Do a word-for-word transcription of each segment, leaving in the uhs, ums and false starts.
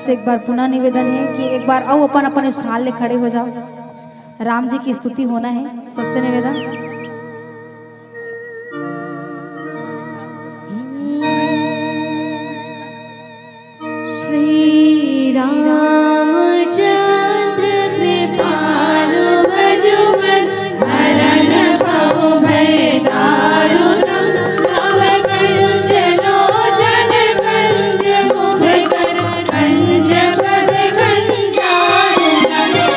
से एक बार पुनः निवेदन हे कि एक बार अउ अपन अपन स्थान ले खड़े हो जाव। राम जी के स्तुति होना हे, सबसे निवेदन। श्री रामचंद्र कृपालु भज मन हरण भव भय दारुण। भव कंचन लोचन कंज मुख कर कंज पद कंजारुण।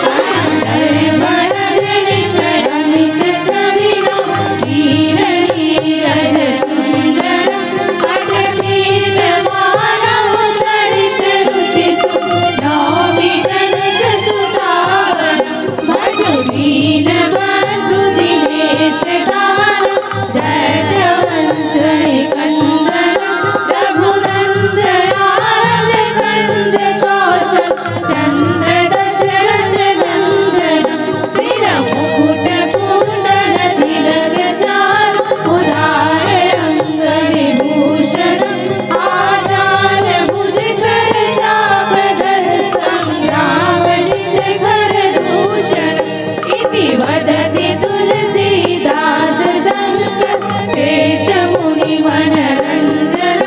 करम कल बरद निकल अमित छवि नव नीर नीरज सुंदर। अट पीत मानव जड़ित रुचि सुलभ जनक सुतावन। भजु दीन बंधु दिनेश दान दत्त वंश निकंदन। रघुनंद आरज कंद कौशल चंद्र दशरथ नंदन। सिर मुकुट कुंडल तिलक सार उदार अंग विभूषण। आजान भुज सर चाप धर संग्राम जित कर दूषण। इति वदति तुलसीदास शंकर शेष मुनि मनरंजन।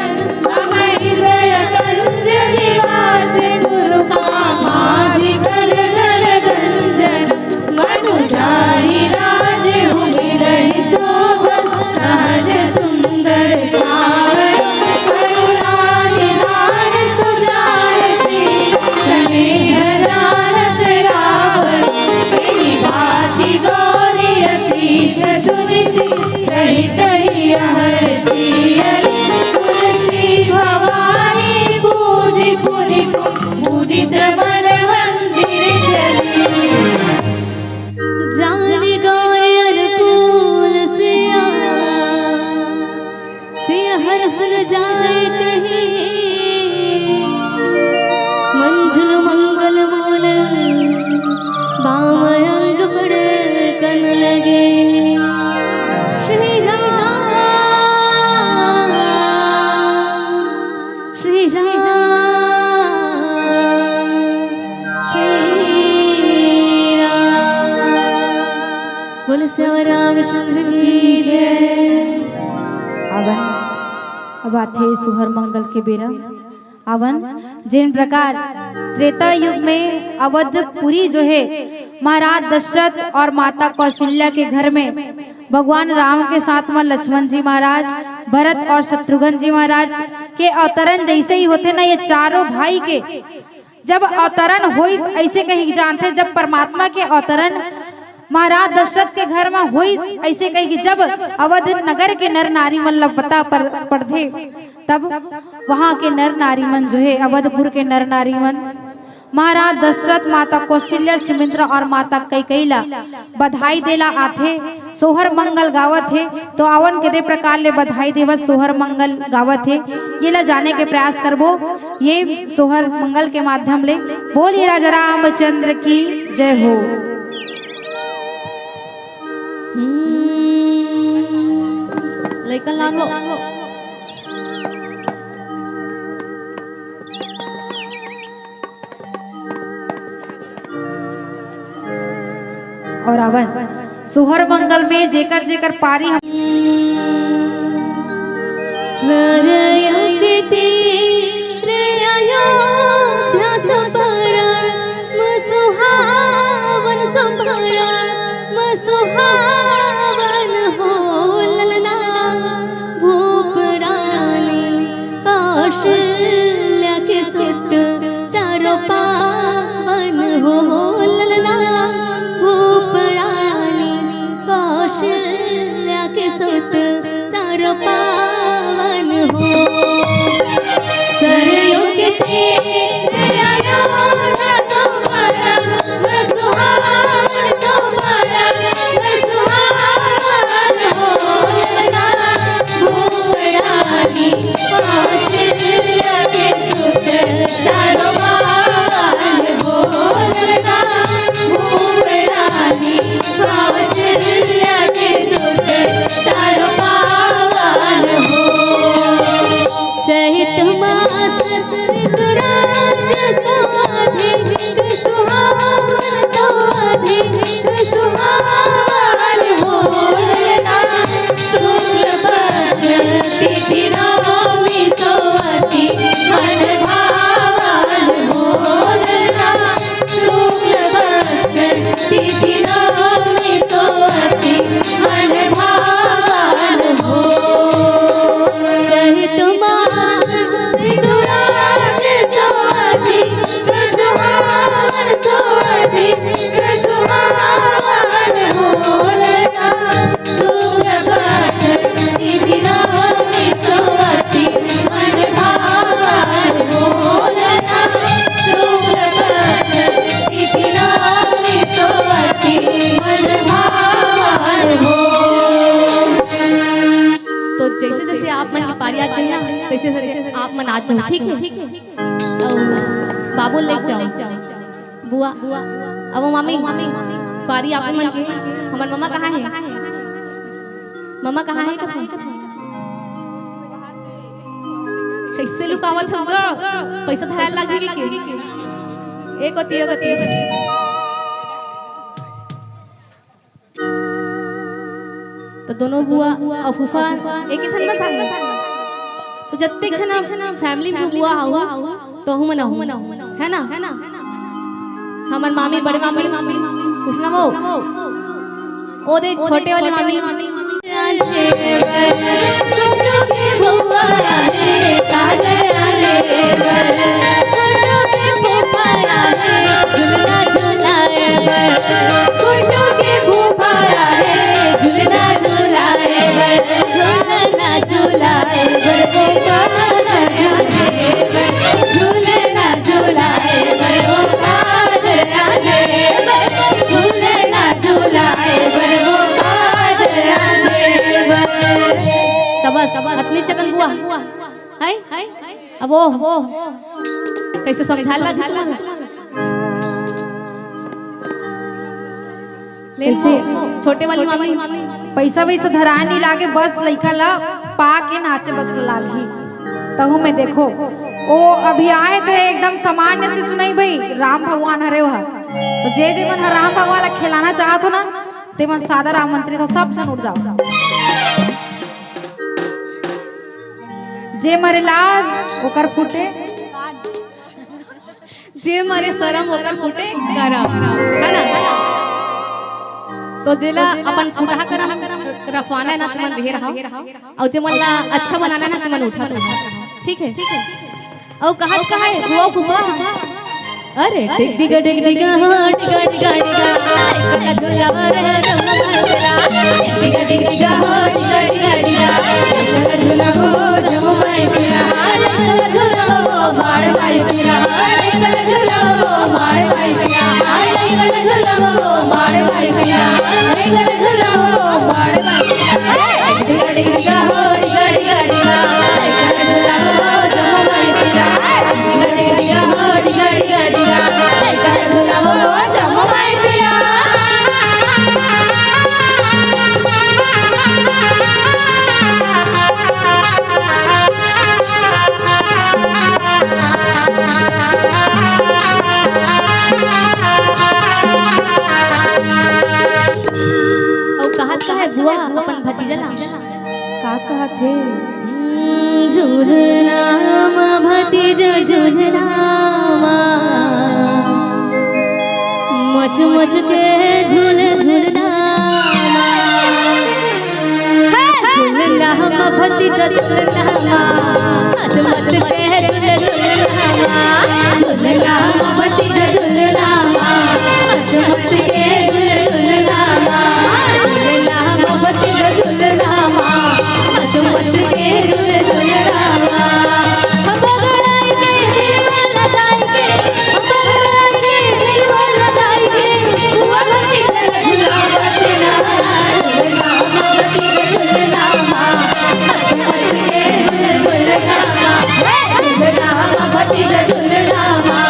मम हृदय कंज निवास गुरु कामादि कल गल गंजन। मनु जाहि राज हूँ मिलहि सोभन सहज सुंदर सावन। करुणा निधान सुजान शील स्नेह जानत रावण। एहि बाति गौरी असीस सुनि सी सहित हिय हरषि। तुलसी भवानी पूजि पुनि मुदित मन मंदिर चली। जान गौर अनुकूल सिया, सिया हरष न जाय कही। मंजुल मंगल मूल बाम अंग पड़कन लगे। श्री राम, श्री राम, श्री राम। बोल सियावर रामचंद्र की जय। आवन, अब आथे सोहर मंगल के बेरा। आवन, जिन प्रकार त्रेता युग में अवधपुरी जो हे, महाराज दशरथ और माता कौशल्या के घर में भगवान राम के साथ में लक्ष्मण जी महाराज, भरत और शत्रुघ्न जी महाराज के अवतरण जैसे ही होथे ना, ये चारों भाई के जब अवतरण होइस, ऐसे कही जानथे, जब परमात्मा के अवतरण महाराज दशरथ के घर में होइस, ऐसे कही कि जब अवध नगर के नर नारी मन ला पता पर पड़थे, तब वहां के नर नारी मन जो हे, अवधपुर के नर नारी मन महाराज दशरथ, माता कौशल्या, सुमित्रा और माता कैकेयी ला बधाई देला आथे, सोहर मंगल गावत हे। तो आवन, केदे प्रकार ले बधाई देवत सोहर मंगल गावत हे, ये ला जाने के प्रयास करबो ये सोहर मंगल के माध्यम ले। बोलिए राजा रामचंद्र की जय हो। हम्म, लइकन लान लो। और आवन, सोहर मंगल में जेकर जेकर पारी हम सरयू के तीर अयोध्या सो परम सुहावन, सो परम सुहावन हो ललना भूप रानी कौशल्या के सुत चारों पावन हो ललना भूप रानी कौशल्या के सुत चारों पावन हो। सरयू के तीर अयोध्या तुम्हारा सुहावन, तुम्हारा सुहावन हो ललना भूप रानी कौशल्या के सुत चारों पावन हो ललना भूप रानी कौशल्या के सुत चारों पावन जैसे जैसे आप मन के पारी आ जाए ना, तैसे तैसे आप मन आ जाओ, ठीक है? अउ बाबू ले जाओ, बुआ। अब वो मामी, पारी आप मन के, हमर ममा कहाँ है? ममा कहाँ है कथों? कैसे लुकावत हस ग? पैसा धराए लाग जाही के। एक होती, एक होती। तो दोनों बुआ अउ फूफा एक ही झन बस आही। तो जत्ते झन फैमिली में बुआ हव, तो हूँ मना हूँ, है ना? हमर मामी, बड़े मामी, उठना वो, ओ दे छोटे वाले मामी। तबस, अतनी चकन बुआ। है? अब वो, कैसे समझा लग तुम्हारा? ले कैसे? वो, छोटे वाली मामी। पैसा वैसा धराए नहीं लागे, बस लइका ला पा के नाचे बस लागही। तहू में देखो, ओ अभी आए थे एकदम सामान्य से सुनई भाई, राम भगवान हरे वह। तो जे जे मन ह राम भगवान ला खिलाना चाहत हो ना, ते मन सादर आमंत्रित हो, सब झन उठ जाओ। जे मरे लाज ओकर फूटे, जे मरे सरम ओकर फूटे करम, है ना? तो जेला अपन फूटहा करम रखवाना है ना, तुमन रहे रहो। अउ जे मन ला अच्छा बनाना है ना, तुमन उठा, ठीक है? अउ कहत कहे, बुआ फूफा, अरे डिग डिग डिग डिग हो, डिग डिग डिग, झूला झूला हो, जम माई पिया। अउ कहत का है बुआ अपन भतीजा ला? का कहत हे? हम्म, झूलना मा भतीजा झूलना मा, मच मच के झूले झूलना मा। हे झूलना मा भतीजा झूलना मा, मच मच के झूले झूलना मा। झूलना मा भतीजा झूलना मा, मच मच के झूले झूलना मा। झूलना मा भतीजा झूलना मा, मच मच के झूले झूलना मा। हम बगड़ाई के दिलवा लगाई के, हम बगड़ाई के दिलवा लगाई के, बुआ भतीजा झूला बचना। झूलना मा भतीजा झूलना मा, मच मच के झूले झूलना मा। हे झूलना मा भतीजा झूलना मा,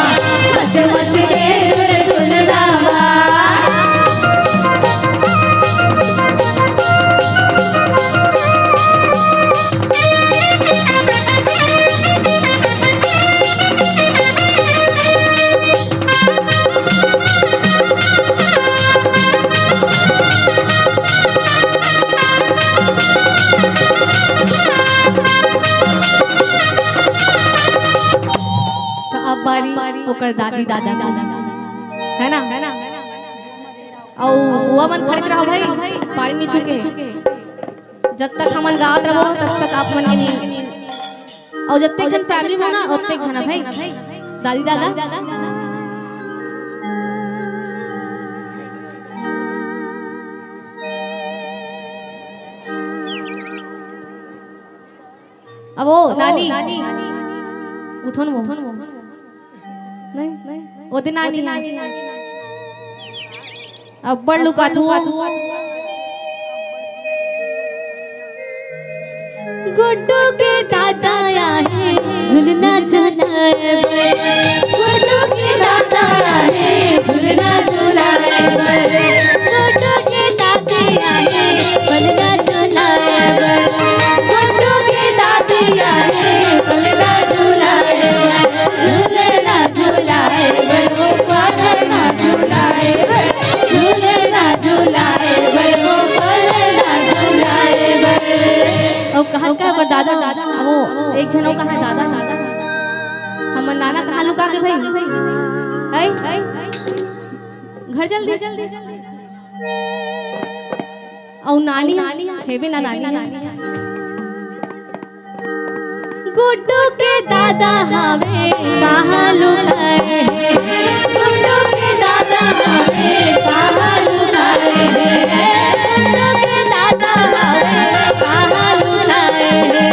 मच मच के झूले झूलना मा। तो अब बारी ओकर दादी दादा, है ना? अउ बुआ मन खड़े रहो भाई, पारी नी छुके। जब तक हमन गावत रहो, तब तक आप मन के नी। अउ जत्ते झन फैमिली हो ना, ओत्ते झन भाई, दादी दादा। अब वो नानी, उठो न वो। नहीं, नहीं, वो दिन नानी है। अब्बड़ लुकाथू। गुड्डू के दादा आए झुलना झुलाए बर। गुड्डू के दादा आए झुलना झुलाए बर। गुड्डू के दादा आए झुलना झुलाए बर। गुड्डू के दादा आए झुलना झुलाए बर। झुलना झुलाए बर, ओ पालना झुलाए बर। झुलना झुलाए बर, ओ पालना झुलाए बर। अउ कहाँ का ओकर दादा? वो एक झन अउ कहाँ हे दादा? हमर नाना कहाँ लुका गे भाई? हैं? घर चल दे। अउ नानी, हेबे ना नानी। गुड्डू के दादा हवे कहाँ लुकाए हे? गुड्डू के दादा हवे कहाँ लुकाए हे? गुड्डू के दादा हवे कहाँ लुकाए हे?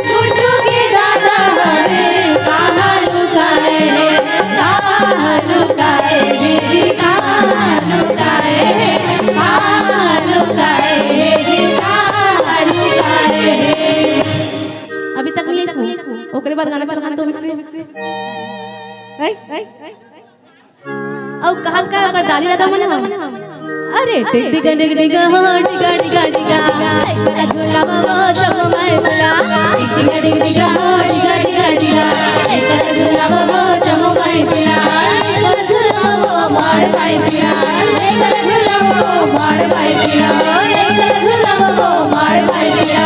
गुड्डू के दादा हवे कहाँ लुकाए हे? कहाँ लुकाए हे जी, कहाँ लुकाए हे? कहाँ लुकाए हे जी, कहाँ लुकाए हे? अभी तक नहीं आइस, ओकरे बाद गाना चला तो इससे। अउ कहाँ का ओकर दादी दादा मन ह? अरे टिक टिक टिक टिक हो, टिका टिका टिका, झूला बाबा जब मैं बुला। टिक टिक टिक टिक हो, टिका टिका टिका, झूला बाबा जब मैं बुला। झूला बाबा मार भाई बुला। झूला बाबा मार भाई बुला। झूला बाबा मार भाई बुला।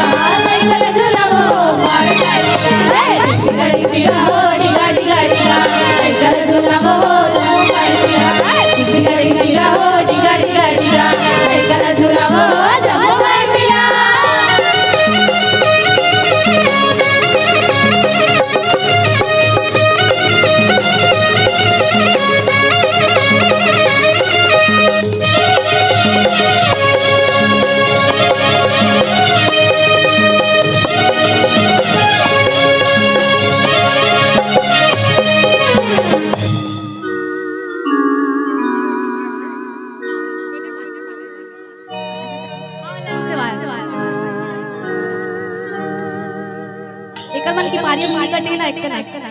एकर मन की पारी मुड़ी कटे ना, एक ना, एक ना।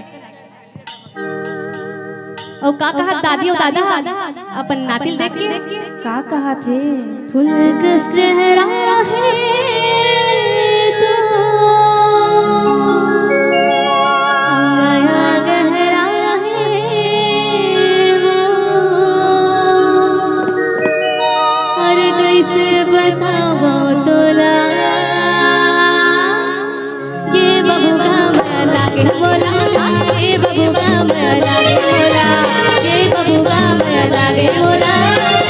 अउ का कहा दादी अउ दादा अपन नातिल देख के? का कहा थे? फूल कस चेहरा हे तो मया गहरा हे वो, अरे कइसे बतावंव तोला। ये बबुआ मया लागे मोला, ये बबुआ मया लागे मोला, ये बबुआ मया लागे मोला,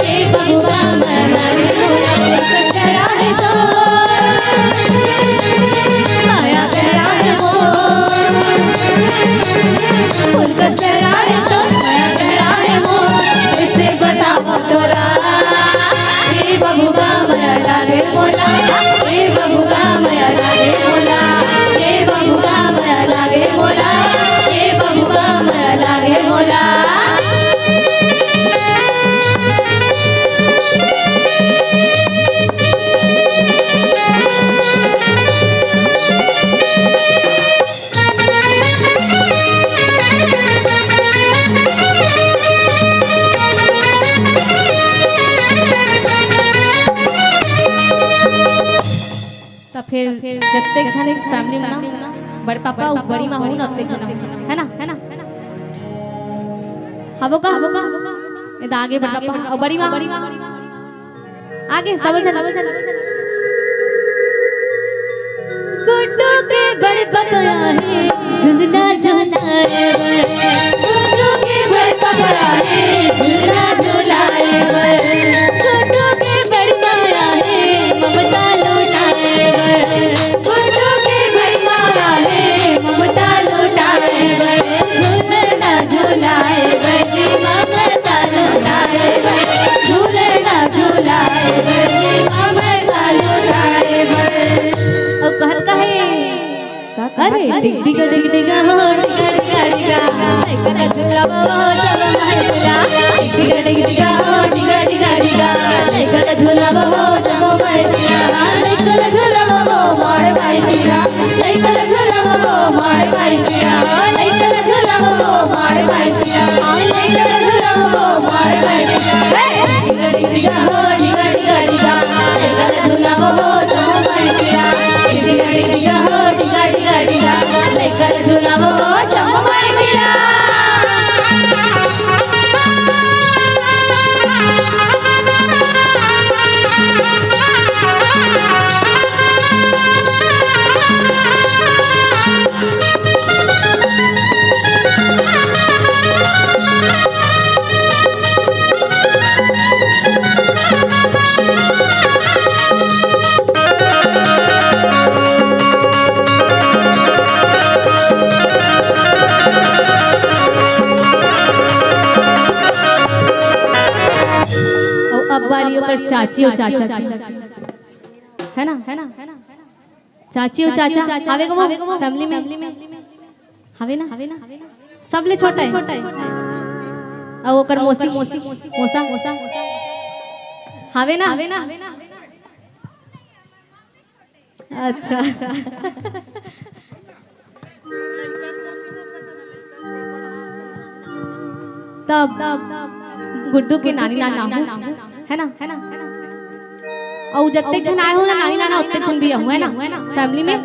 ये बबुआ मया लागे मोला। करा है तो मया करा है वो, फूल कस चेहरा हे तो मया गहरा हे वो, कइसे बतावंव तोला। ए बबुआ मया लागे मोला, ए बबुआ मया लागे मोला, ए बबुआ मया लागे मोला, ए बबुआ मया लागे मोला। त फेर जतेक झन family में ना, बड़ पापा अउ बड़ी माँ हो ना, ओतेक झन हो, है ना? है ना? हवो का? हवो का? ए दा आगे बड़ पापा अउ बड़ी माँ। आगे, सबो झन। गुड्डू के बड़ पापा हे, झुलना झुलाए बर। गुड्डू के बड़ पापा हे, झुलना झुलाए बर। गुड्डू के बड़ माँ हे, ममता लुटाए बर। गुड्डू के बड़ माँ हे, ममता लुटाए बर। झुलना झुलाए बर, ममता लुटाए बर। झुलना झुलाए बर, ममता लुटाए बर। अउ कहत का हे? का कहत अरे हे? टिक टिक टिक टिक हो, टिका टिका टिका। साइकिल झुलावो जब मैं झुला। टिक टिक टिक टिक हो, टिका टिका टिका। साइकिल झुलावो जब मैं झुला। साइकिल झुलावो मार भाई झुला। ओकर चाची अउ चाचा के, है ना, है ना? चाची अउ चाचा, हावे गा वो family में? हावे ना? हावे ना? सबले छोटा है? अउ ओकर मौसी, मौसा, हावे ना? अच्छा। तब गुड्डू के नानी नाना हूँ, है ना? अउ जत्ते झन आए हो ना नानी नाना, ओत्ते झन भी आहू, है ना? Family में।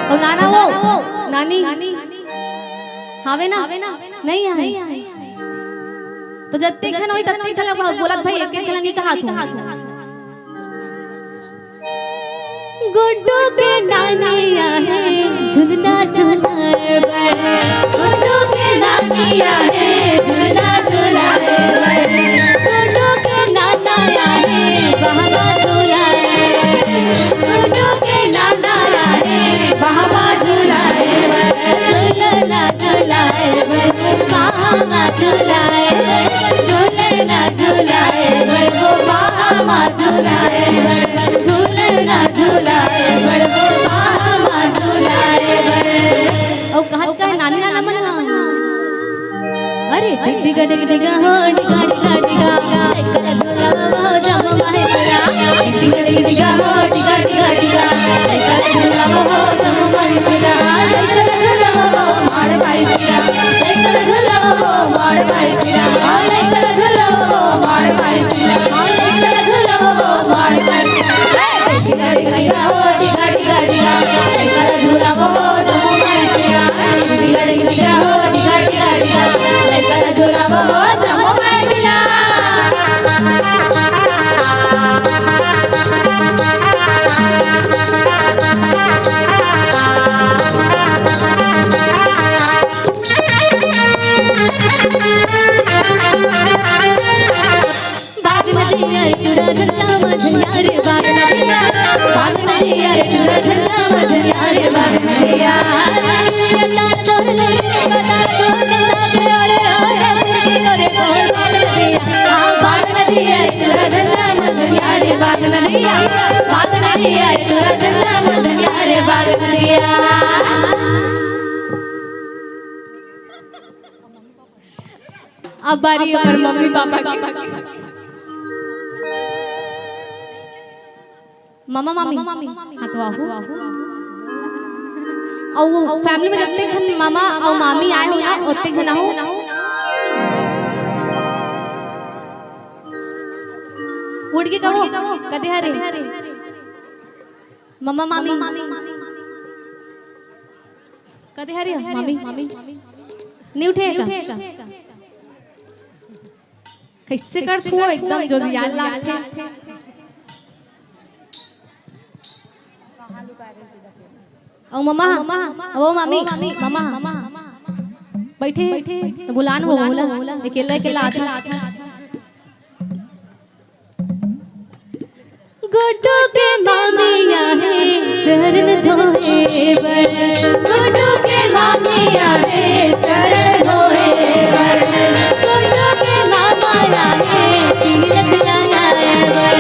अउ नाना वो, नानी, हावे ना? नहीं है। तो जत्ते झन होई, तत्ते झन ला बोलत भाई, एक एक झन ला नहीं कहा तू। गुड्डू के नानी आहे, झुलना झुलाए बर। गुड्डू के नानी आहे, झुलना झुलाए बर। गुड्डू के नाना आहे, बहवा झुलाए बर। गुड्डू के नाना आहे, बहवा झुलाए बर। झुलना झुलाए बर, बहवा झुलाए बर। झुलना झुलाए बर, बहवा झुलाए बर। झुलना झुलाए बर, बहवा झुलाए बर। अउ कहत का नानी नाना मन ह, अरे डिग डिगा डिग डिगा हो, डिगा डिगा डिगा, लइका ला झुलावा हो जम्मो माहे पिया। डिग डिगा डिग डिगा हो, डिगा डिगा डिगा, लइका ला झुलावा हो जम्मो माहे पिया। लइका ला झुलावा हो माड़ माहे पिया, लइका ला झुलावा हो माड़ माहे पिया। लइका ला झुलावा हो माड़ माहे पिया, लइका ला झुलावा हो माड़ माहे पिया। बाग नदिया टुरा घटा मधुरिया रे, बाग नदिया, बाग नदिया टुरा घटा मधुरिया रे, बाग नदिया। तार तोर ले, तार तोर ले, रे, रे, रे, रे, रे, बाग नदिया टुरा घटा मधुरिया रे, बाग नदिया, बाग नदिया टुरा घटा मधुरिया रे, बाग नदिया। अब बारी ओकर मम्मी पापा के। मामा मामी, हाँ तो आहू। अउ family में जत्ते झन मामा अउ मामी आए हो ना, ओत्ते झन आहू। उठ के कहो, कते हरे? मामा मामी। कते हरे? मामी। नहीं उठे का? कइसे करथू वो? एकदम जोजियाल लागथे। अउ ममा, ओ मामी, ममा, बइठे, बइठे, बुलान वो, बोला, अकेला, अकेला आथे। गुड्डू के मामी आहे चरण धोए बर, गुड्डू के मामी आहे चरण धोए बर, गुड्डू के मामा आहे तिलक लगाए बर,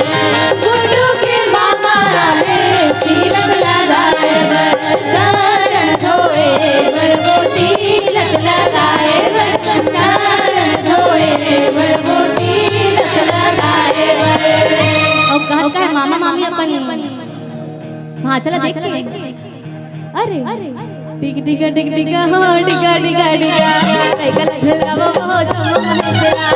गुड्डू के मामा आहे तिलक लगाए बर, चरण धोए बर वो तिलक लगाए बर, चरण धोए बर वो तिलक लगाए बर। अउ कहत का हे मामा मामी अपन भांचा ला देख के, अरे, टिक टिका टिक टिका हो, टिका टिका टिका, लइका ला झुलावो हो जम्मो माहे पिया।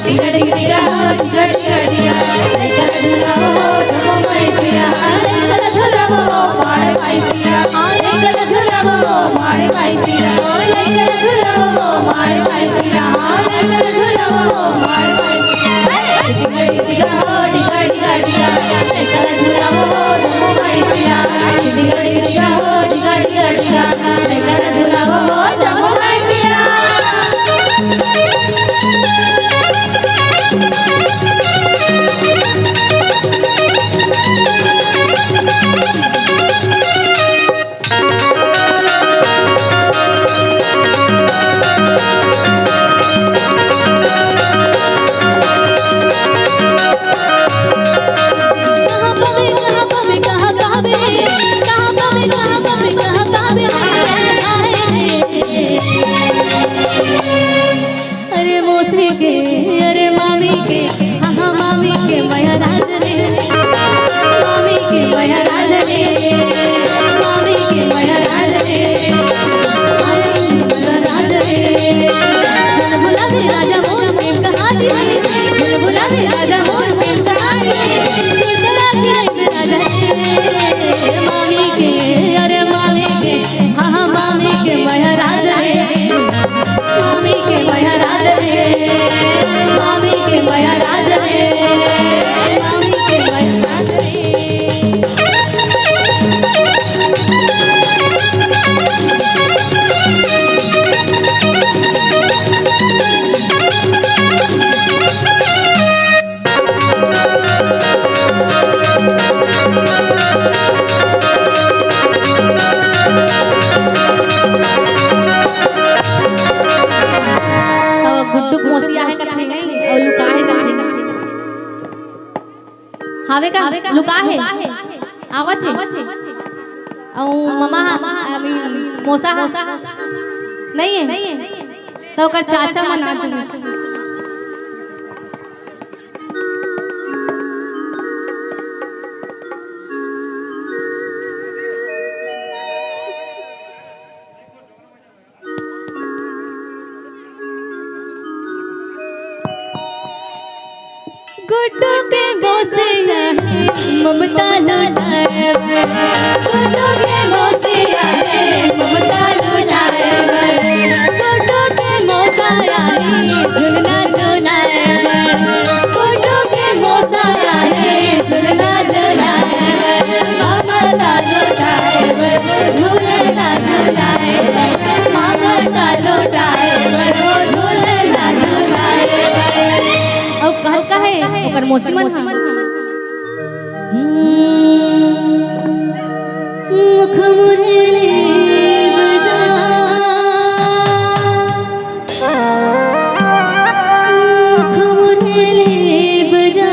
टिक टिका टिक टिका हो, टिका टिका टिका, लइका ला झुलावो हो जम्मो माहे पिया। लइका ला झुलावो हो माड़े माहे पिया। हाँ, लइका ला झुलावो हो माड़े माहे पिया। लइका ला झुलावो हो माड़े माहे पिया। हाँ, लइका ला झुलावो हो माड़े माहे पिया। आवे का? लुका हे। आवत हे। अउ ममा हा, I mean, मौसा हा। नहीं है। तो ओकर चाचा मन आ चुके। गुड्डू के मौसिया हे ममता लुटाए बर। गुड्डू के मौसिया हे ममता लुटाए बर। गुड्डू के मौका आही झुलना झुलाए बर। गुड्डू के मौका आही झुलना झुलाए बर। ममता लुटाए बर, झुलना झुलाए बर। ममता लुटाए बर, झुलना झुलाए बर। अउ कहत का हे ओकर मौसी मन ह? मुख मुरली बजा, मुख मुरली बजा,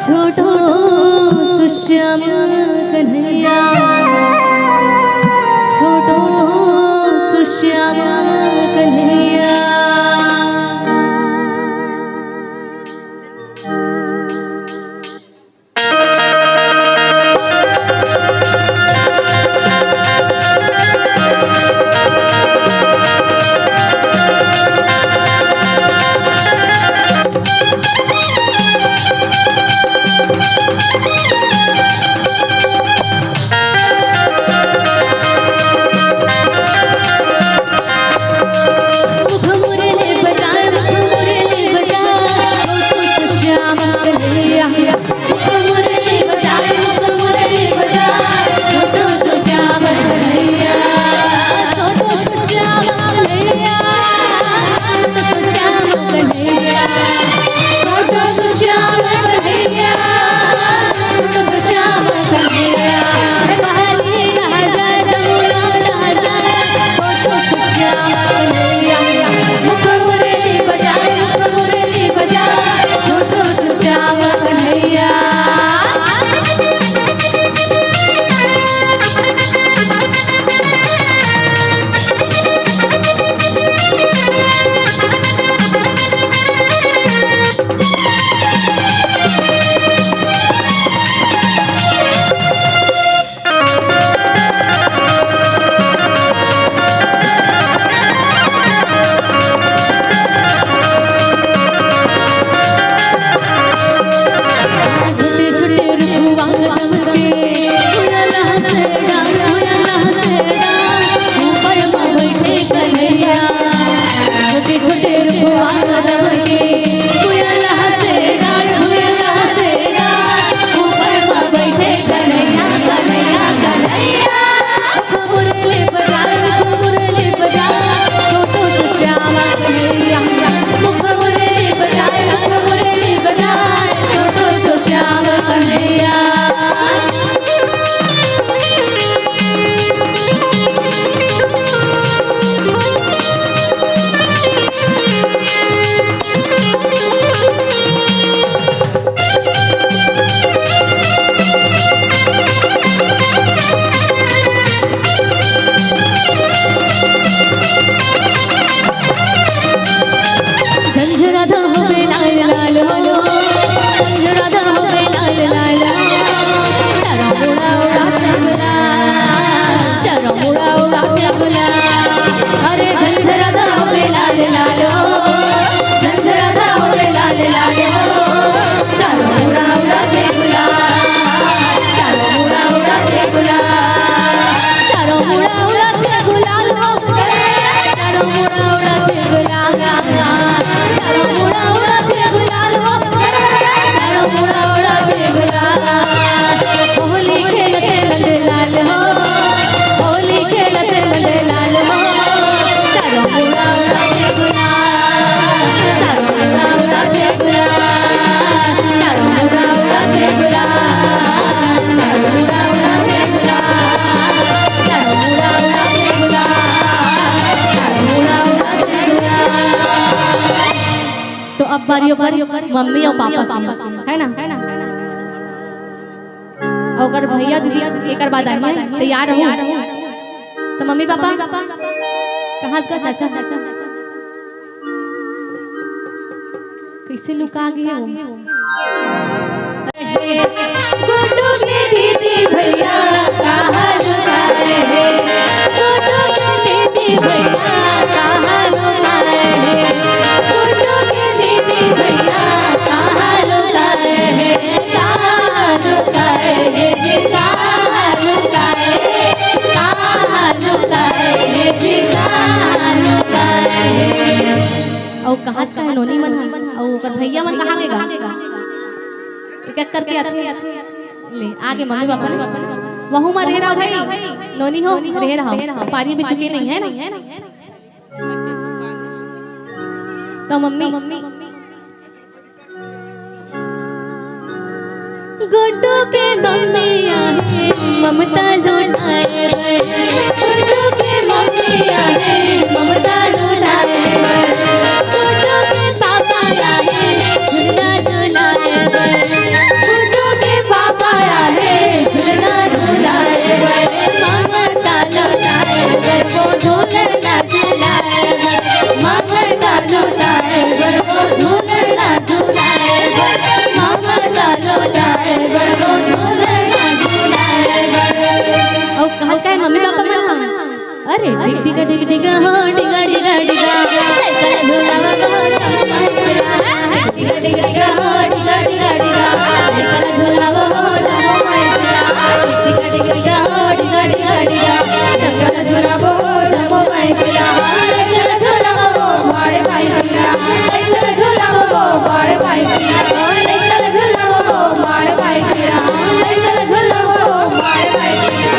छोटो सुश्याम कन्हैया, छोटो सुश्याम कन्हैया। ओकर मम्मी अउ पापा के, है ना? अउ ओकर भैया दीदी एकर बाद आही, तैयार रहू। तो मम्मी पापा कहाँ का चाचा? कैसे लुका गए हो? गुड्डू के दीदी भैया कहाँ लुकाए हे? गुड्डू के दीदी भैया कहाँ लुकाए हे? गुड्डू के दीदी भैया कहाँ लुकाए हे? कहाँ लुकाए हे जी? कहाँ लुकाए हे? कहाँ लुकाए हे जी? कहाँ लुकाए हे? अउ कहाँ का नोनी मन, अउ ओकर भैया मन कहाँ गे गा? एक एक करके आथे। ले, आगे मम्मी पापा ने। वहू मा रहे रहो भाई, नोनी हो, रहे रहो। पारी भी चुके नहीं है ना? तो मम्मी, गुड्डू के मम्मी आहे ममता लुटाए बर। गुड्डू के मम्मी आहे ममता लुटाए बर। गुड्डू के पापा आहे झुलना झुलाए बर। गुड्डू के पापा आहे झुलना झुलाए बर। ममता लुटाए बर, वो झुलना झुलाए बर। ममता लुटाए बर, वो झुलना झुलाए बर। ममता लुटाए बर, वो झुलना झुलाए बर। अउ कहत का हे मम्मी पापा मन ह? अरे, डिग डिगा डिग डिगा हो, डिगा डिगा डिगा। चल झूलावा हो, चल झूलावा हो, डिगा डिगा डिगा हो, डिगा डिगा डिगा। चल झूलावा हो, चल झूलावा हो, डिगा डिगा डिगा हो, डिगा डिगा डिगा। चल झूलावा हो, चल झूलावा हो, बड़े भाई भैया। चल झूलावा हो, बड़े भाई भैया। चल झूलावा हो, बड़े भाई भैया। चल झूलावा हो, बड़े भाई भैया।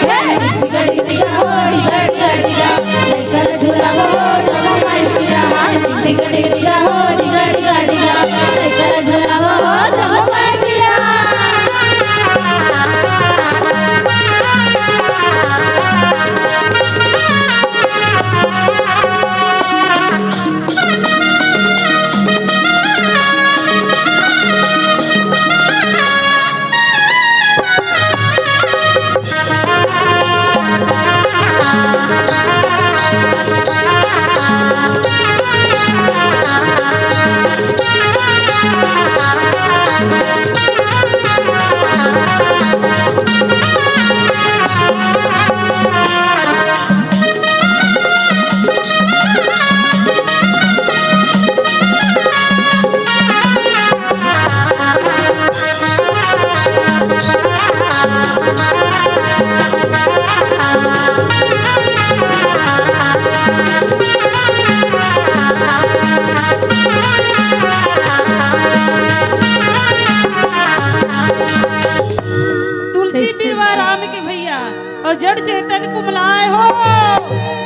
तुलसी बिरवा राम के भैया, अउ जड़ चेतन कुमलाए हो,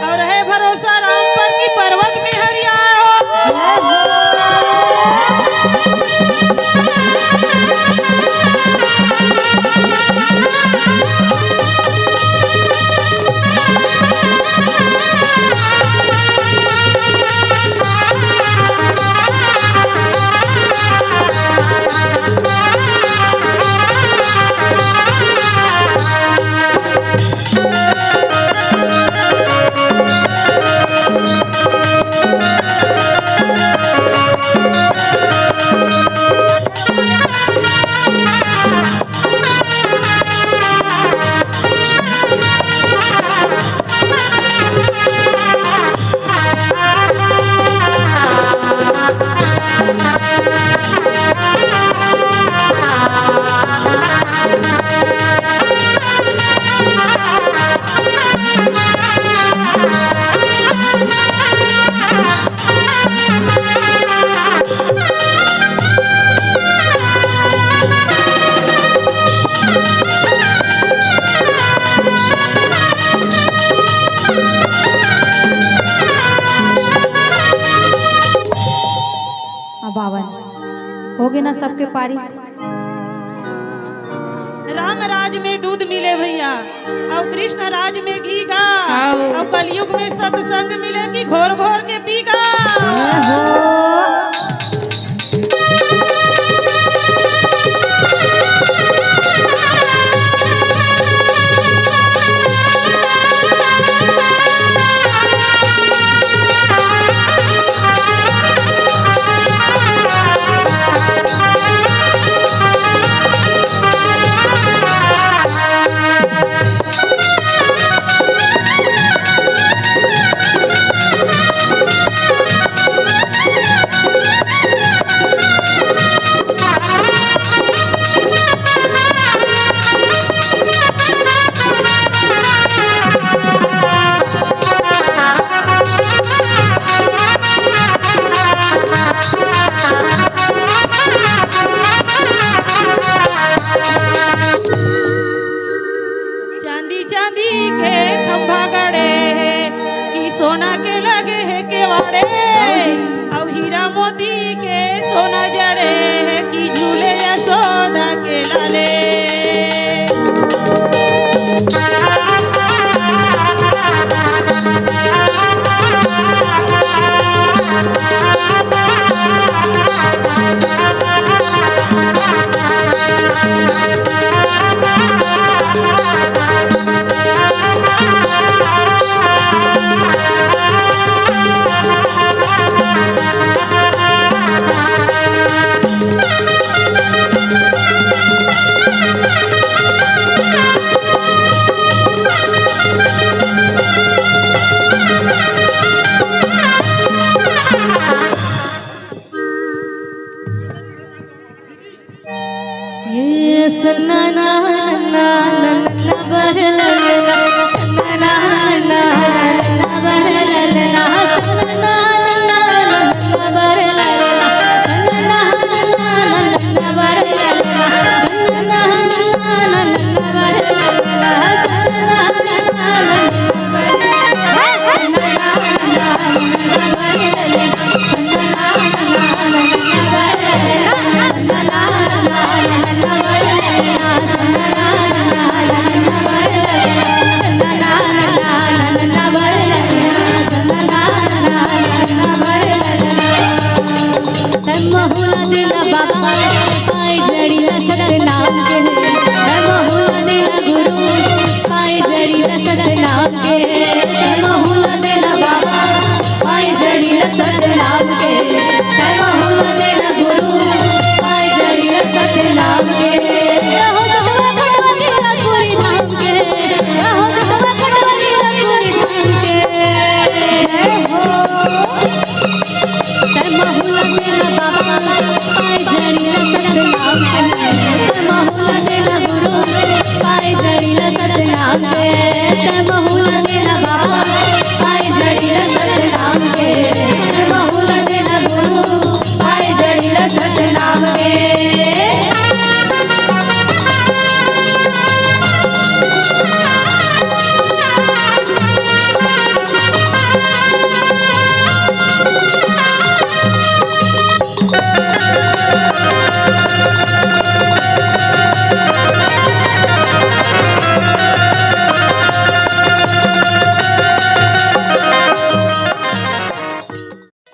अउ रहे भरोसा राम पर कि पर्वत में हरियाए हो। अब बावन हो गे ना सबके पारी। राम राज में दूध मिले भैया, अउ कृष्ण राज में घी गा, अउ कलयुग में सत्संग मिले कि घोर घोर के पी गा। ओहो। चांदी के खंभा गड़े हे कि सोना के लगे हे केवाड़े, अउ हीरा मोती के सोना जड़े हे कि झूले यशोदा के लाले।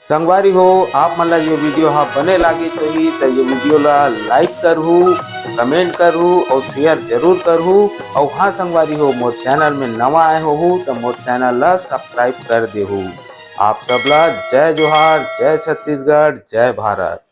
संगवारी हो, आप मन ला ये वीडियो हा बने लागिस होही त ये वीडियो ला लाइक करहू, कमेंट करहू अउ शेयर जरूर करहू। अउ हाँ संगवारी हो, मोर चैनल में नवा आए होहू त मोर चैनल ला सब्सक्राइब कर देहू। आप सब ला जय जोहार, जय छत्तीसगढ़, जय भारत।